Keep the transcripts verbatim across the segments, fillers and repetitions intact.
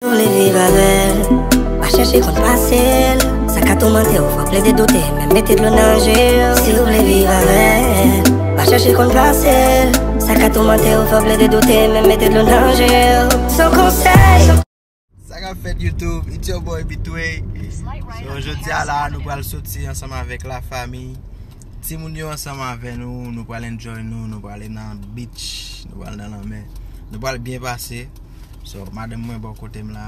Si w vle viv avè l, pa chèche konn pase l. Sa ka toumante w, fò w plede doute, men mete dlo nan je w. Si w vle viv avè l, pa chèche konn pase l. Sa ka toumante w, fò w plede doute, men mete dlo nan je w. Se yon konsèy. Sa k ap fèt YouTube, it's your boy Bitway. So, jodi a la, nou pral soti ansanm avèk lafanmi. Timoun yo ansanm avè nou, nou pral enjoy nou, nou pral nan beach, nou pral nan lanmè. Nou pral byen pase. So, madanm mwen bò kote m la.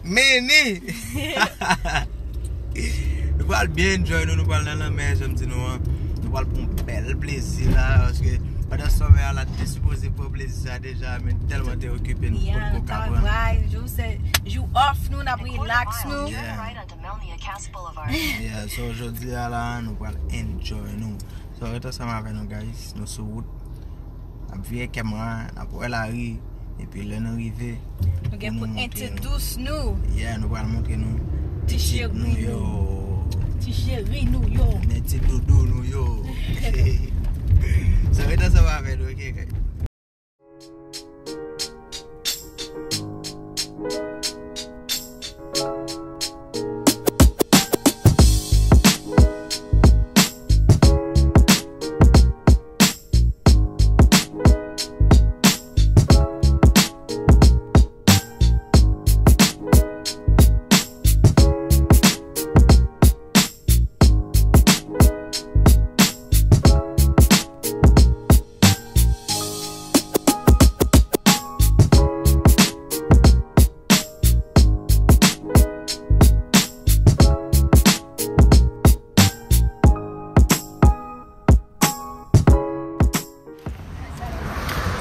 Meni! Nou pral byen enjoy nou, nou pral nan lanmè, jan m di nou an. Nou pral pran yon bèl plezi la, paske pandan summer a la, te sipoze pran plezi sa deja, men tèlman te okipe, nou potko ka pran. Travay, jou se, jou off nou, n ap relax nou. Yeah. Yeah, so jodi a la, nou pral enjoy nou. So, ret ansanm avè nou, guys. Nou sou wout. N ap vire kèmera, n ap wè lari. Epi lè nou rive, nou gen pou introduce nou. Yeah, nou pral montre nou ti cheri nou yo. Ti cheri nou yo. Men ti doudou nou yo. So, ret ansanm avè nou, ok, guys.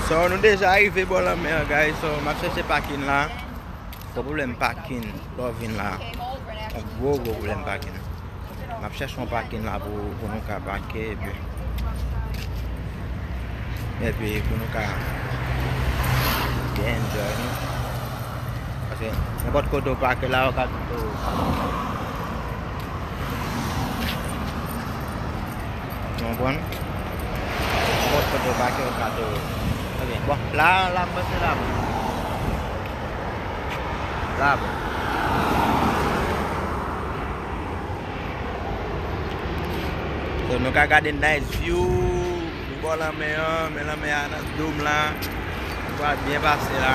So, nou deja rive bò lanmè an, guys. So, m ap chèche pakin la. Gwo pwoblèm pakin lè w vin la. Yon gwo, gwo pwoblèm pakin. M ap chèche yon pakin la pou, pou nou ka pake, epi, epi pou nou ka byen enjoy nou. Paske nenpòt kote w pake la, yo ka tou. Ou konprann? Nenpòt kote w pake, yo ka tou. Ok, bon, la, la, m panse la bon. La bon. So, nou ka gade nice view. Nou bò lanmè an, men lanmè a nan do m la. Nou pral byen pase la.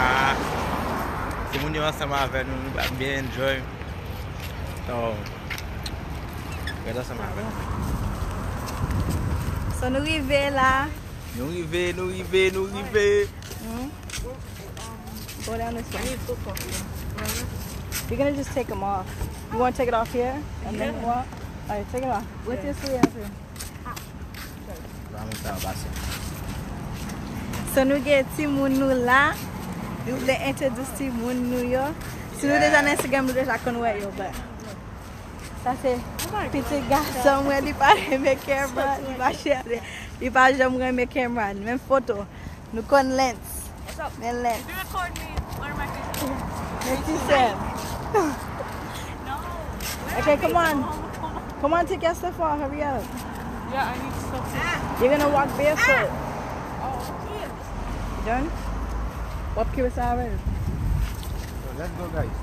Timoun yo ansanm avè nou, nou pral byen enjoy. So, ret ansanm avè nou. So, nou rive la. Nou rive, nou rive, nou rive. Hmm? Go down this way. You're gonna just take them off. You want to take it off here and then walk? All right, take it off. What's your sweet answer? So, nou gen timoun nou la. Nou vle introduce timoun nou yo. Si nou deja nan Instagram, nou deja konn wè yo, but sa se pitit gason mwen, li pa renmen camera, li pa chèche, li pa janm renmen camera, menm foto. Nou konn Lens. Men Lens. Men ti sè m. Okay, come on. Come on, take your stuff off. Hurry up. Yeah, I need stuff. You're gonna walk barefoot. Oh, yeah. Done? W ap kite sa avè l. So, let's go, guys.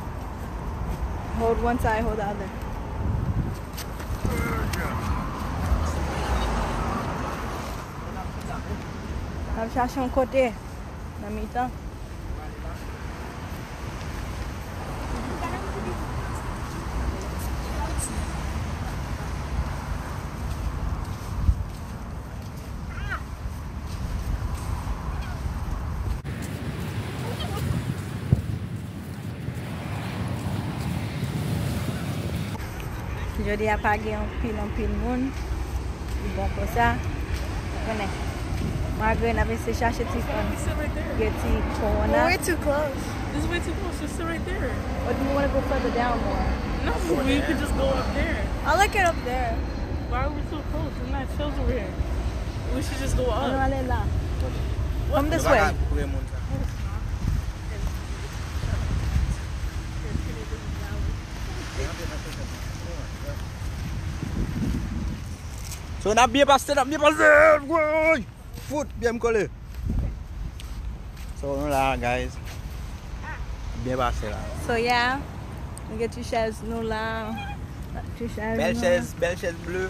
Hold one side, hold the other. N ap chache yon kote nan mitan. Jodi a pa gen anpil, anpil moun. Li bon konsa. Ou konnen. Malgre n ap eseye chache ti fanm. Gen ti kowona. We're way too close. This is way too close. Just sit right there. Or do you wanna go further down more? No, we could just go up there. I like it up there. Why are we so close? It's not shells over here. We should just go up. Ann ale la. Come this way. So, n ap byen pase, n ap byen pase. Woy! Fout, byen m kole. So, nou la, guys. Byen pase la. So yeah, nou gen ti chèz nou la. Ti chèz Bèl nou. Chèz, bèl chèz ble.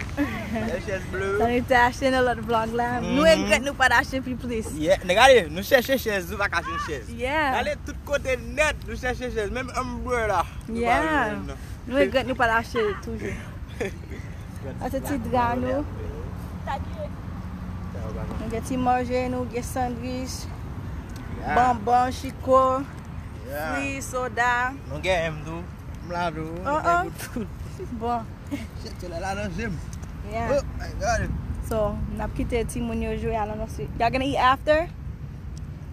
Bèl chèz ble. Sa nou te achte nan lòt vlog la. Nou regrèt nou pa t achte pi plis. Yeah, men gade, nou chèche chèz, nou pa ka jwenn chèz. Yeah. Gade tout kote nèt, nou chèche chèz, menm umbrella. Nou pa Yeah. jwenn. Nou regrèt nou pa t achte toujou. Sa se ti dra nou. Nou gen ti manje nou, gen sandwich, Yeah. bonbon, chiko, Yeah. fri, soda. Nou gen M tou. M la tou. Oh, Nou gen oh. Tout. Bon. Shit, se la la nan je m. Yeah. Oh my God. So, n ap kite timoun yo jwe alon nan swi. Y'all gonna eat after?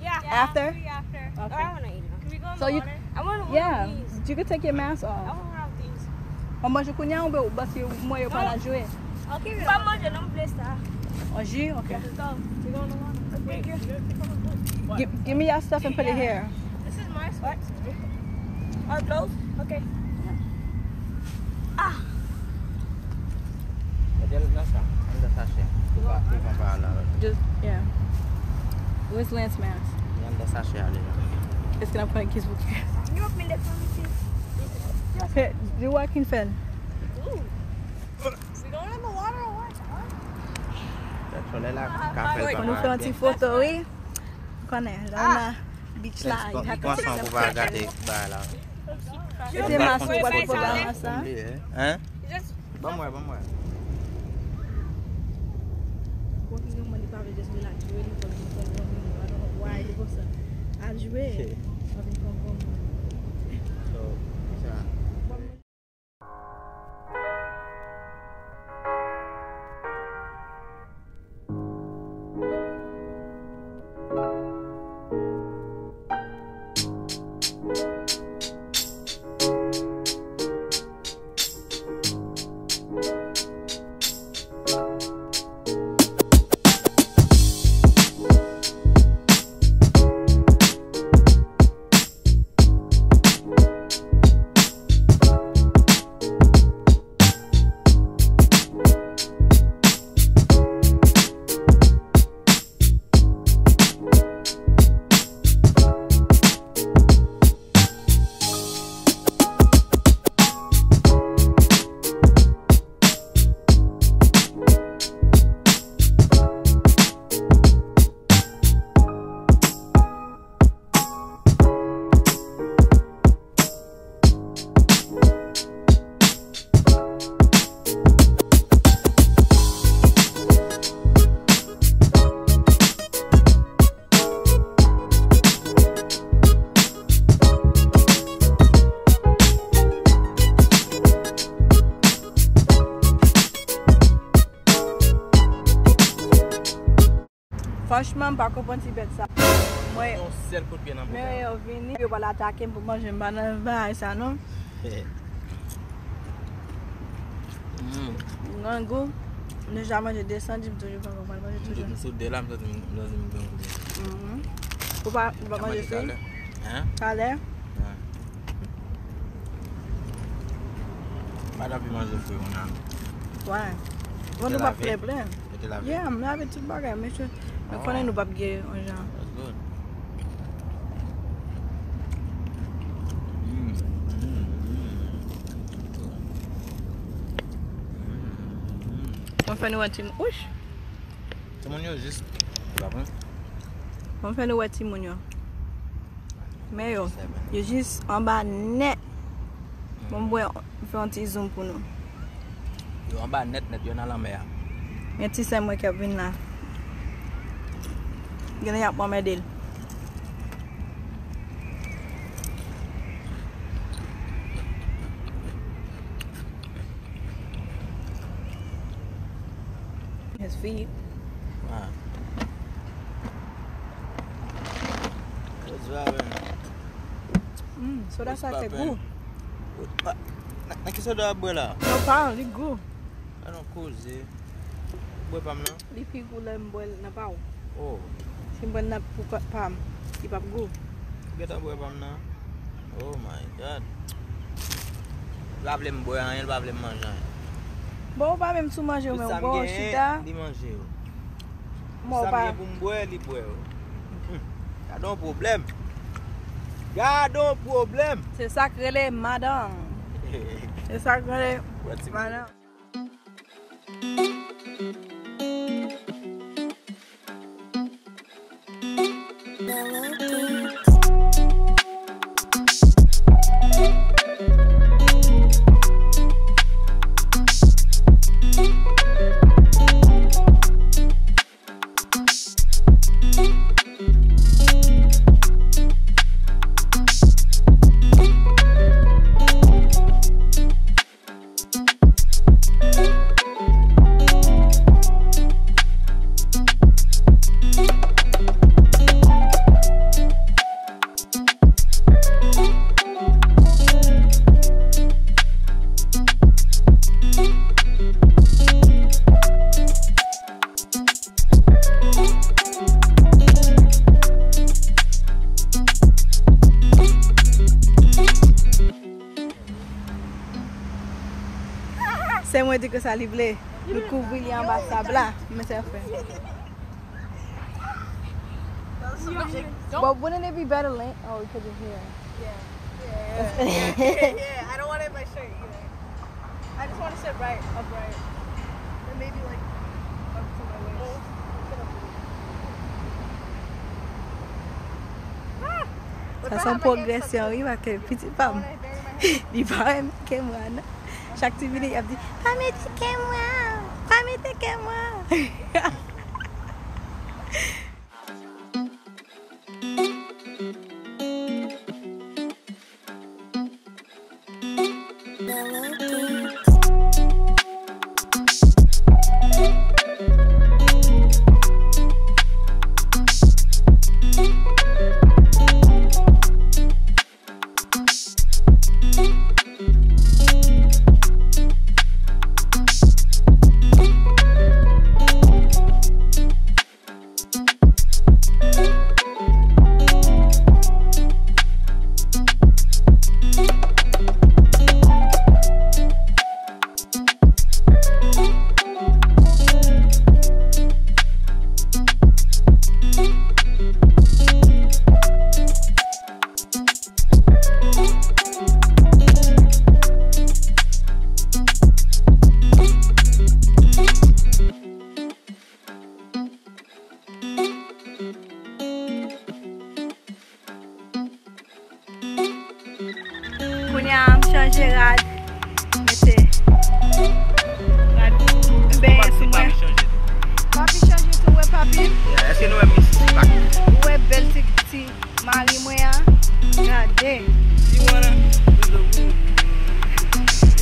Yeah. After? We after. Okay. Oh, I wanna eat it. Can we go in So the you- water? I wanna Yeah. one of these. You can take your mask I off. want one of these. Ou manje kounye a oubyen ou paske mwen yo pa la jwe? Okay, we pa manje non plus sa. An ji? Ok. Let's go. We go in the water. Thank you. Gi- Give me your stuff and put it here. This is my spot. Our clothes? Okay. Ah. Mete l nan sa, anndan sachè. Pou pa, pou pa la. Just, yeah. Where's Lance mask? Li anndan sachè a deja. Èske n ap pran kiss pou kiss? You want me to come with you? Hey, di w a ki n fè l. Ooh. We going in the water or what? Tèt solèy la ka fè l Fò pa nou fè yon mal. Ti foto, wi. Konnen, lè w nan beach la, Li you have to pran take son some pou pa gade pictures. Bagay la. Mete mask ou pa t pran sa. Hein? Just Ban mwen, ban mwen. Bon, ki gen mwen li pa vle just relax, jwe li, fò l vin pran granmoun yo. I don't know why li konsa. Al jwe, fò l vin pran granmoun. So, sa. Franchman, m pa konprann ti bèt sa. Mwen, Yon sèl kout pye nan men bouda. Yo vini, yo pral atake m pou manje, m pa nan bagay sa non. Mm. Grangou, m deja manje de sandwich, m toujou grangou, m pral manje toujou. M sou de la, m santi m, m santi m grangou. Mhm. Ou pa, ou pa manje fri? Hein? Talè? Hein. Pa t anvi manje fri, moun an. Why? Bon, nou p ap plen plen. Yo te lave. Yeah, m lave tout bagay, mesye. Men konnen nou p ap gen yon jan. That's good. Mm, mm, mm. Mwen fè nou wè ti, ouch! Timoun yo jis, ou pa pran? Mwen fè nou wè timoun yo. Men yo, yo jis anba nèt. Bon, m bwè, m fè yon ti zoom pou nou. Yo anba nèt nèt, yo nan lanmè a. Gen ti sè mwen k ap vin la. Gen lè y ap anmède l. His feet. Ah. Yo di a, men. Mm, soda sa te gou. Ah, nan, nan ki soda w ap bwè la? Non, pa, li gou. A non koze. Bwè pa m nan? Li pi gou lè m bwè l nan pa w. Oh. Si m bwè l nan pou pa, pa m, li p ap gou. Ou gentan bwè pa m nan? Oh my God. Li pa vle m bwè anyen, li pa vle m manje anyen. Bon, ou pa menm sou manje, men ou bwè, ou chita. Li manje yo. Mwen, ou Sa m pa. Gen pou m bwè, li bwè yo. Hmm. Gade yon pwoblèm. Gad on pwoblèm! Se sa k rele madanm. Se sa k rele madanm. Sè mwen di ke sa li vle. Nou kouvri li anba sab la. Men sa fè. But wouldn't it be better length? Oh, because of here. Yeah. Yeah, yeah, yeah, yeah, yeah. I don't want it in my shirt either. I just want to sit right upright. And maybe, like, up to my waist. Sa se yon pwogresyon, wi, paske pitit pa m, li pa renmen kèmwa, non. Chak ti minit, y ap di, "Pa mete kèmwa, pa mete kèmwa." Kounye a, m chanje rad, mete rad m benyen sou mwen. Papi chanje tou, wè papi? Yeah, èske nou wè Miss Papi? Ou wè bèl ti, ti mari mwen an? Gade.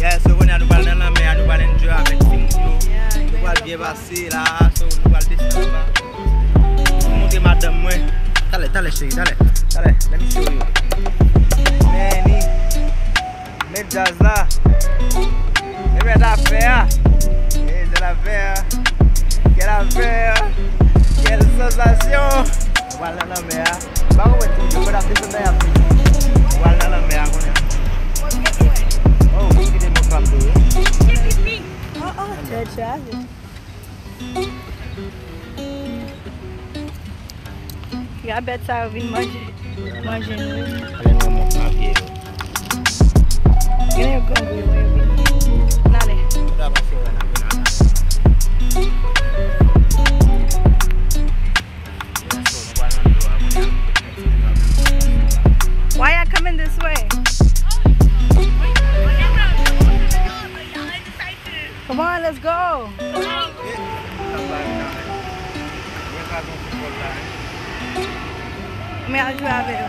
Yeah, so kounye a nou pral nan lanmè a, nou pral enjoy avèk timoun yo. Yeah, nou pral byen pase la, so nou pral desann anba. Pou montre madanm mwen. Talè, talè, cheri, talè. Talè, let me show you. Manny, met djaz la. E mèt afè a. E se afè a. Quelle affaire. Quelle sensation. Nou pral nan lanmè a. M pa konprann timoun yo, fò n ap desann nan y ap vini. Nou pral nan lanmè a kounye a. Oh, ou kite mwen fè m tou, wi. Oh, oh, tèt chaje. Gade bèt sa yo vin manje, manje nou. Alè nou mont nan pye yo. Gen yo grangou yo, yo vini. N ale. Why y'all coming this way? Come on, let's go. Men al jwe avè yo.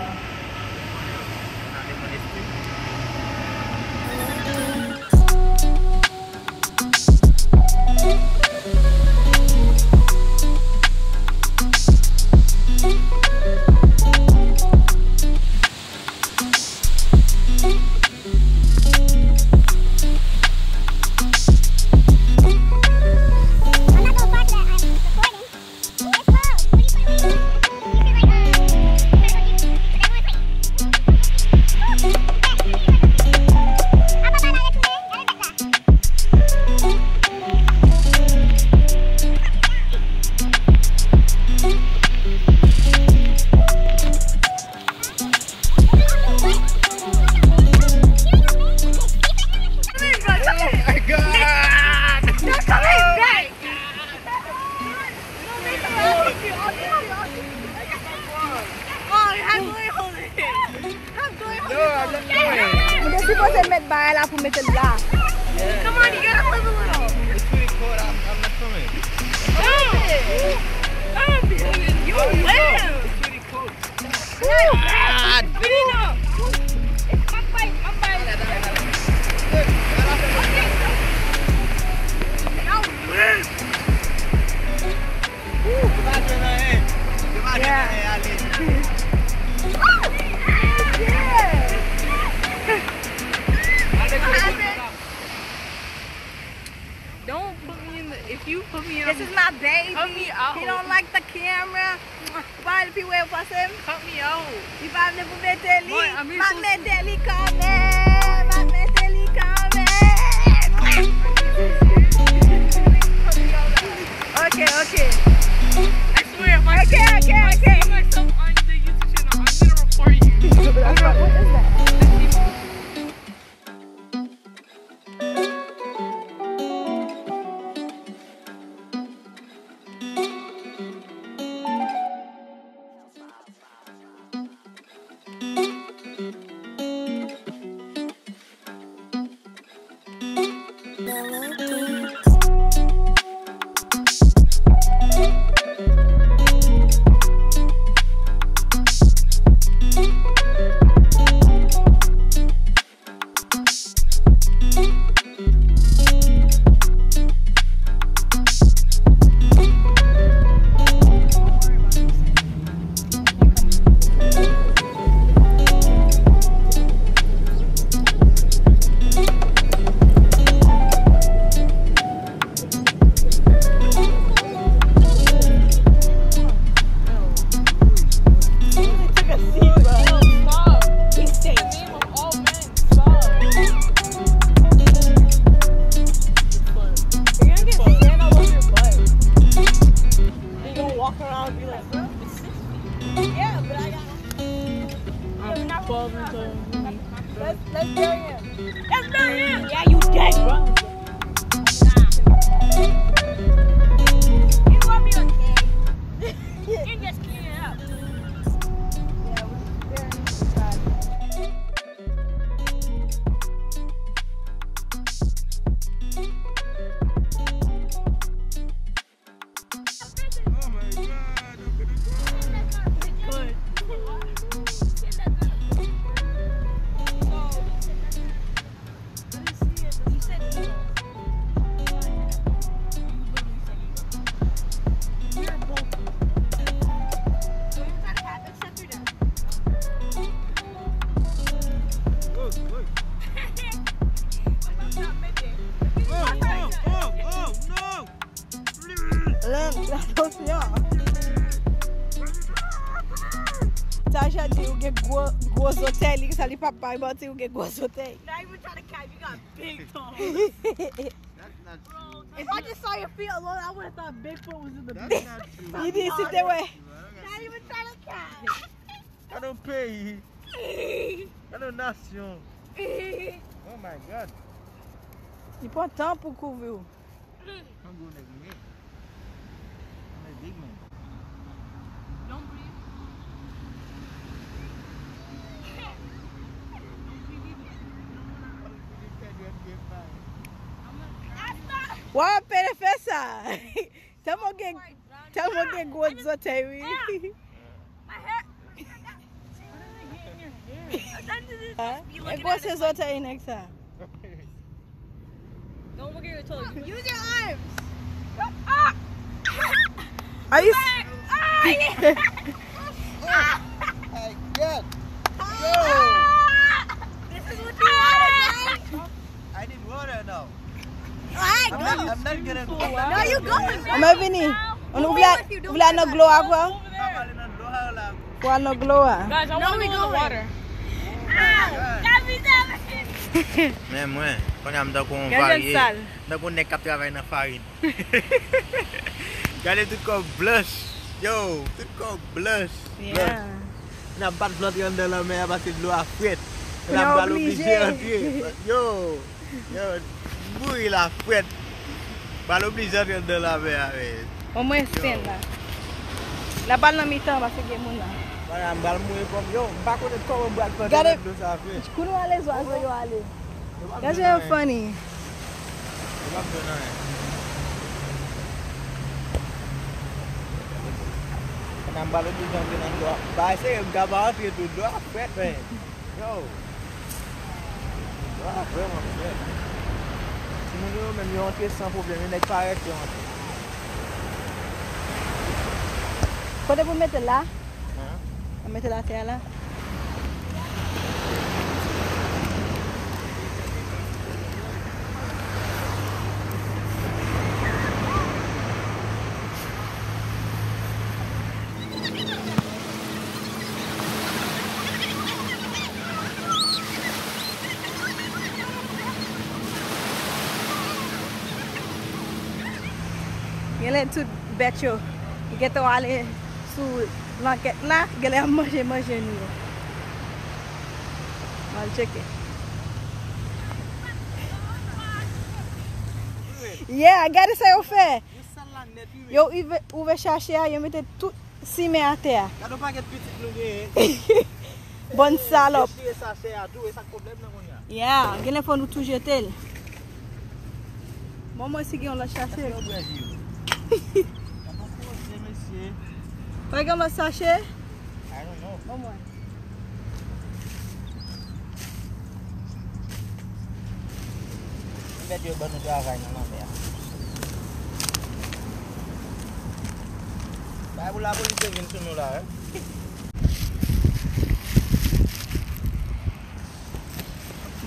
Mwen te sipoze met bagay la pou mete l la. Come on, you gotta move a little. It's really cold. I'm, I'm not coming. Come on, you live. It's really cold. Ah, it's my bike, my bike. Don't put me in the. If you put me on, this is my baby. Cut me out. He don't like the camera. Ou pa vle pi wè yo pase m? Cut me out. Li pa vle pou mete li. Mwen, m ap mete li kanmenm. M ap mete li kanmenm. Ok, ok. I swear, if I see, if I see myself on the YouTube channel, I'm gonna report you. What is that? You're gonna get sand all over your butt. Then you're gonna walk around and be like, "Look, it's six feet." Yeah, but I got. I'm twelve and thirteen. Let's, let's bury him. Let's bury him. Yeah, you dead, bro. Nah. You gonna be okay. You just clean it up. Yeah, we bury him. Oh my God, I'm gonna cry. Look, look. Oh, oh, oh, oh, no! Lan, lan, attention. Sa jan di ou gen gwo, gwo zòtèy, li sa li pa bay manti, ou gen gwo zòtèy. Not even trying to cap, you got big toes. That's not true. If I just saw your feet alone, I would have thought Bigfoot was in the picture. That's not true. Li di si te wè. Not even trying to cap. Gade yon peyi. Gade yon nasyon. Oh my God. Li pran tan pou kouvri w. Yon gwo nèg li ye. I'm a big man. Don't breathe. Don't breathe either. Wè w ap pede fè sa. Tèlman gen, tèlman gen gwo zòtèy, wi. Hein? E gwo se zòtèy nèg sa. Don't look at your toes. Use your arms. Ah! Are you s- Ah, yeah. Oh my God. Yo. Ah! This is what you wanted, right? I need water now. Alright, go. I'm not, I'm not gonna go. No, you going. Ann vini. Ann, ou vle, ou vle al nan glo a ankò? Ou al nan glo a? Guys, I wanna go in the water. Men mwen, kounye a m tankou yon varye. M tankou yon nèg k ap travay nan farin. Gade tout kò blanch. Yo, tout kò blanch. Blanch. N ap bat vle antre anndan lanmè a paske dlo a frèt. N ap pral oblije antre. Yo, yo, m mouri la frèt. Pral oblije antre anndan lanmè a, men. Omwen sen la. N ap al nan mitan paske gen moun la. M pral mouye kò m. Yo, m pa konnen kòman m pral fè nan dlo sa vre. Kounye a lè zwazo yo ale. Yo p ap jwenn anyen. Funny. Yo p ap jwenn anyen. Pandan m pral oblije antre nan dlo a. Bagay serye, m ka pa antre tou, dlo a frèt, men. Yo. Dlo a vrèman frèt. Timoun yo menm yo antre san pwoblèm, yo nèk parèt yo antre. Kote pou mete la? An? An mete l atè a la. Genlè tout bèt yo gentan ale sou lankèt la, genlè y ap manje manje nou yo. Al tcheke. Yeah, gade sa yo fè. Yo sal la nèt, wi. Yo ouvè, ouvè sachè a, yo mete tout simen atè a. Gade yon pakèt pitit nou genyen. Bann salòp. Yo chire sachè a tou, e sa k pwoblèm nan kounye a. Yeah, genlè fò nou tou jete l. Bon, mwen si gen yon lòt sachè. Èske yo bwè ji yo? Pa gen lòt sachè? I don't know. Bon, mwen. Bèt yo ban nou travay nan lanmè a. Bay pou lapolis yo vin sou nou la, wi.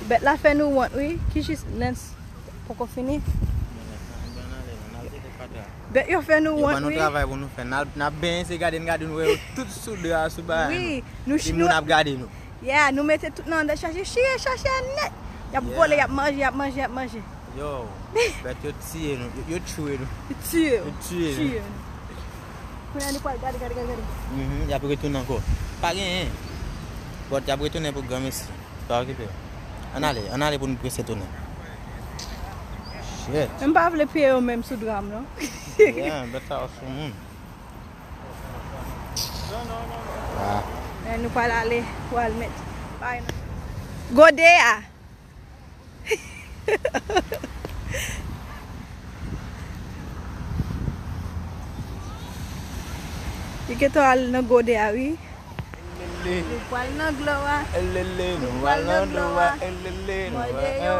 Bèt la fè nou wont, wi. Ki jis Lens poko fini. Bèt yo fè nou wont, wi. Yo ban nou travay pou nou fè. N ap, n ap benyen, se gade n gade nou wè yo tout sou dra, sou bagay nou. Wi, nou timoun ap gade nou. Yeah, nou mete tout nan anndan sachè, chire sachè a nèt. Y ap vole, y ap manje, y ap manje, y ap manje. Yo, bèt yo tiye nou, yo, yo tchwe nou. Yo tiye nou. Yo tiye nou. Kounye a nou pral gade, gade, gade, gade. Mhm, y ap retounen ankò. Pa genyen. But y ap retounen pou granmesi. Pa okipe. Ann ale, ann ale pou nou prese tounen. Shit. M pa vle pye yo menm sou dra m, non. Yeah, bèt sa yo sou moun. Ah. Men nou pral ale, pral met. Gode a. Li gentan al nan gode a, wi. Nou pral nan dlo a. Nou pral nan dlo a. Manje yo.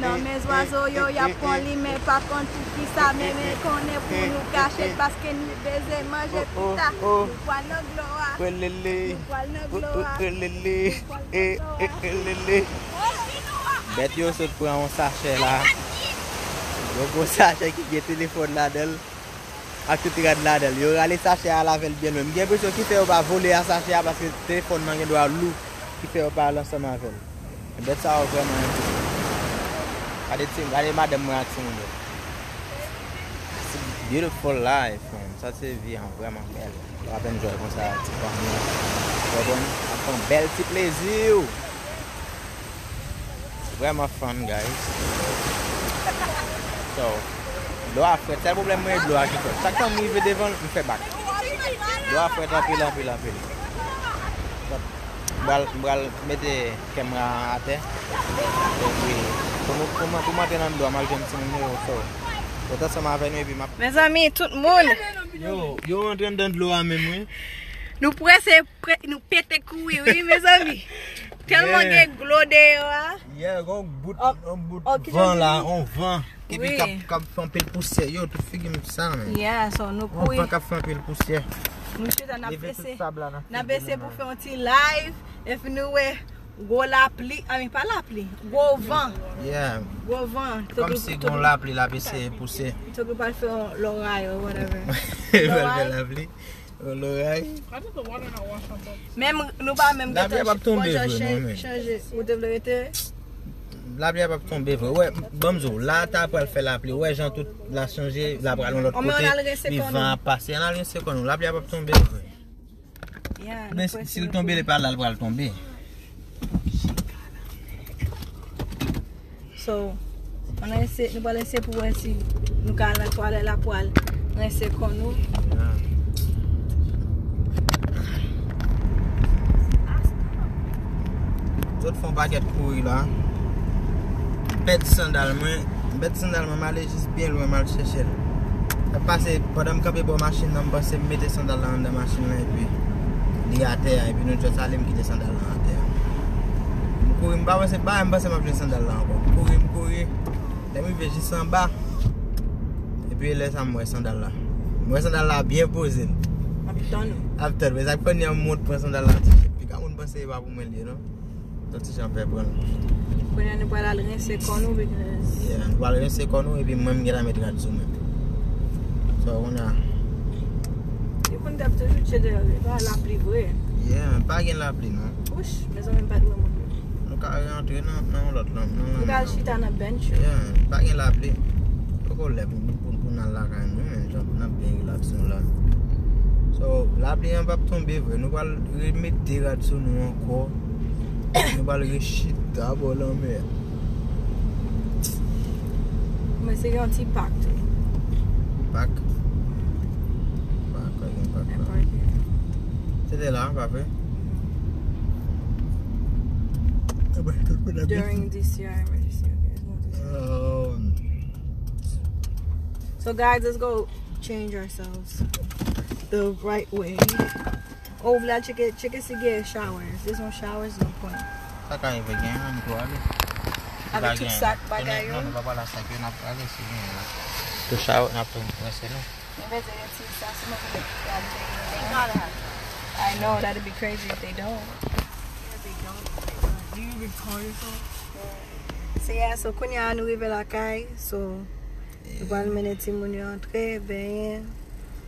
Nan men zwazo yo, y ap pran li, men pa konn pou kisa, men, men konnen pou nou kache, paske nou bezwen manje pita. Nou pral nan dlo a. Nou pral nan dlo a. Nou pral nan dlo a. Bèt yo sot pran yon sachè la. Yon gwo sachè ki gen telefòn ladan l. Ak tout rad ladan l. Yo rale sachè a, lave l byen lwen. M gen enpresyon ki fè yo pa vole a sachè a, paske telefòn nan gen dwa lou, ki fè yo pa al ansanm avè l. Men bèt sa yo vrèman enpresyonan. Gade ti, gade madanm mwen ak timoun yo. It's a beautiful life, man. Sa se vi an vrèman bèl. W ap enjoy konsa, ti fanmi. W konprann? Ap fè yon bèl ti plezi w. Vrèman fun, guys. So, dlo a frèt. Sèl pwoblèm mwen, dlo a ki frèt. Chak tan m rive devan l, m fè bak. Dlo a frèt anpil, anpil, anpil. M pral, m pral mete kèmera an atè. Epi, pou nou, pou mwen, pou mwen antre nan dlo a, m ap jwenn timoun yo, so, ret ansanm avè nou, epi m ap Mezanmi, tout moun. Yo, yo antre anndan dlo a menm, wi. Nou prese, pre-, nou pete kouri, wi, mezanmi. Tèlman gen dlo deyò a. Yeah, gon bout, gon bout van la, on van. Epi k ap, k ap fè anpil pousyè. Yo, tout figi m sal, men. Yeah, so nou kouri. On van k ap fè anpil pousyè. Nou chita, n ap ese, n ap ese pou fè yon ti live. Epi nou wè gwo lapli, I mean, pa lapli, gwo van. Yeah. Gwo van. Kòmsi gon lapli l ap eseye pouse. Tòk yo pral fè yon loray or whatever. Pral fè lapli. Loray. Menm nou pa menm gentan chanje, ou te vle rete? Lapli a p ap tonbe vre. Wè, ban m di w, la ta pral fè lapli. Wè jan tout la chanje, la pral yon lòt kote, epi van ap pase. Ann al rinse kò nou. Lapli a p ap tonbe vre. Men si l tonbe, li pa la, l pral tonbe. So, ann ese, nou pral ese pou wè si nou ka al nan twalèt la pou al rense kò nou. Yeah. Sot fè yon pakèt kouri la. M pèdi sandal mwen. M pèdi sandal mwen, m ale jis byen lwen, m al chèche l. Sa pase, pandan m kanpe bò machin nan, m panse m mete sandal la anndan machin lan, epi li atè a, epi nou just ale, m kite sandal la atè a. M kouri, m pa panse, pa, m panse m ap jwenn sandal la ankò. M kouri, m kouri. Lè m rive jis anba, epi lè sa m wè sandal la. M wè sandal la byen poze. Ap tann ou. Ap tann, men sa k fè n yon mont pran sandal la, ti chèt. Pika moun panse e pa pou mwen l ye, non? Yon ti jan pè pran l. Kounye a nou pral al rense kò nou, because Yeah, nou pral rense kò nou, epi mwen m gentan met rad sou mwen. So, kounye a. Yo konn t ap toujou tcheke pa lapli vre. Yeah, pa gen lapli, non. Wouch, mezanmi, m pa t wè moun. Nou ka rantre nan, nan yon lòt, nan, nan lanmè. Nou ka al chita nan bench yo. Yeah, pa gen lapli. Poko lè pou, pou, pou n al lakay nou, men, jan n ap byen relax nou la. So, lapli an p ap tonbe vre. Nou pral remete rad sou nou ankò. Nou pral rechita bò lanmè a. Men se yon ti pak tou. Pak? Pak, pa gen pak la. Se te la, pa vre? During this year emergency, okay, it's not this year. Um, So guys, let's go change ourselves the right way. Oh, w vle al tcheke, tcheke si gen showers. There's no showers, no point. Sa ka rive gen, ann tou ale. Avèk tout sak bagay yo. Non, nou pa pral a sak yo, n ap ale si gen la. Tou shower, n ap tou rense nou. Men bezwen yon ti sa, si mwen vle al tcheke. They gotta have. I know, that'd be crazy if they don't. Yeah, they don't. Do you even call yourself? Se ya, so kounye a nou rive lakay, so nou pral mennen timoun yo antre, benyen,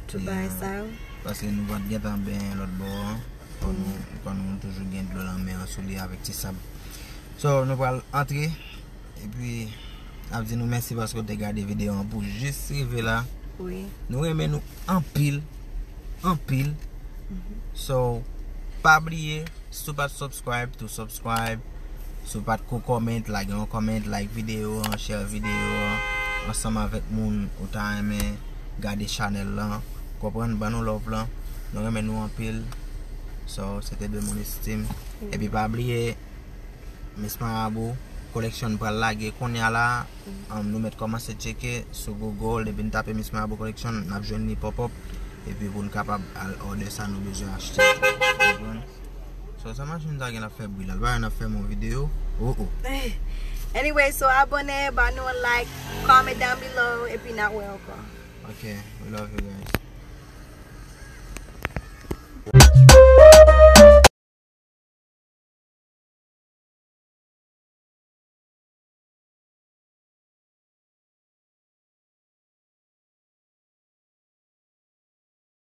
tout bagay sa yo. Paske nou pa t gentan benyen lòt bò an. Fò nou, fò nou toujou gen dlo lanmè an sou li avèk ti sab. So, nou pral antre, epi ap di nou mèsi paske w te gade videyo an pou jis rive la. Wi. Nou renmen nou anpil, anpil. So, pa bliye, si w pa t subscribe, tou subscribe. Si w pa t ko comment, lage yon comment, like videyo an, share videyo an, ansanm avèk moun ou ta renmen gade chanèl lan. Konprann, ban nou love lan. Nou renmen nou anpil. So, se te de moun Estime. Epi pa bliye, Miss Marabou Collection pral lage kounye a la. Um, nou mèt kòmanse tcheke sou Google. Depi n tape Miss Marabou Collection, n ap jwenn li pop up. Epi pou n kapab al òdè sa nou bezwen achte. Konprann? So, sa machin sa gen l ap fè bri la. L pa wè n ap fè yon videyo. Oh, oh. Anyway, so abone, ba nou yon like, comment down below, epi n a wè ankò. Ok, we love you guys.